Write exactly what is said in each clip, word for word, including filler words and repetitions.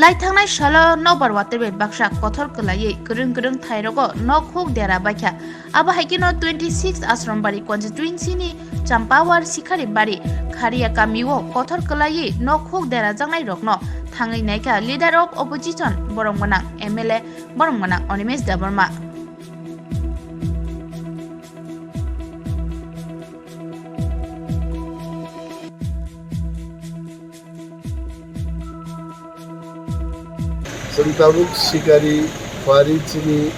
Lai thangnai salo nokbar waterway baksa kothor kwlaiwi kwrwng kwrwng thairogo nok huk dera baikha. Abo hai kheno twenty six Asrambari constituency ni Champawar Sikhari Bari Kharia kamio kothor kwlaiwi nok huk derajaknai rokno thangwi naikha Leader of Opposition borok gwnang M L A borok gwnang Animesh Debbarma. Chwng tabuk Sikari Bari chini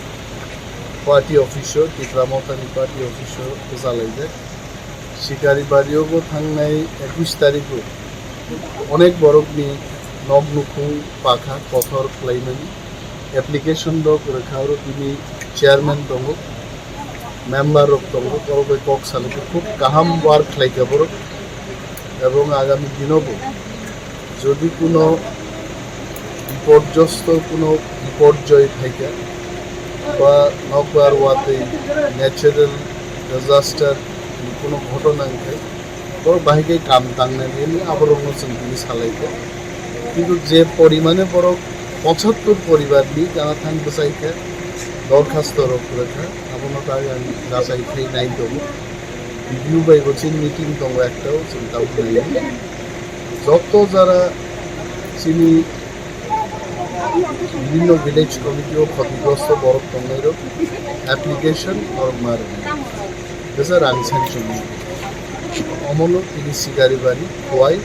party office o, Tipra Mothani party office o bwchalaijak. Sikari Bari o bo thangnai ekush tarikh o onek borokni nok nukhung pakha kothor khlaimani application rok rwkha, oro tini chairman tongo, member rok tongo, borok bai kok salai khe khub kaham work khlai kha borok. Ebong agami dino bo jodi kuno bipodjosto kuno bipodjoi phaikha ba nokbar watwi natural disaster kuno ghotona wngkha, borok bahai khe kam tangnani hwnwi aborokno chwng tini salaikha. Kintu je porimane borok pochattor poribarni gana thang bwchaikha, dorkhasto rok kwrwkha, abono tai ang jachai khai nai tongo. B D O bai bo chini meeting tongo ektao, chwng tabuk nai. Joto jara chini bibhinno village committee o khotigrosto borok tongnairok application norok ma rwnai. Bwsa rang sanction. Omono tini Sikari Bari, Khowai,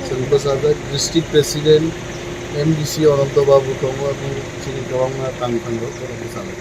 chwng bwsajak district president, M D C Ananto Babu tongo, aboni chini kwbangma tangthangrok borok bwchalai.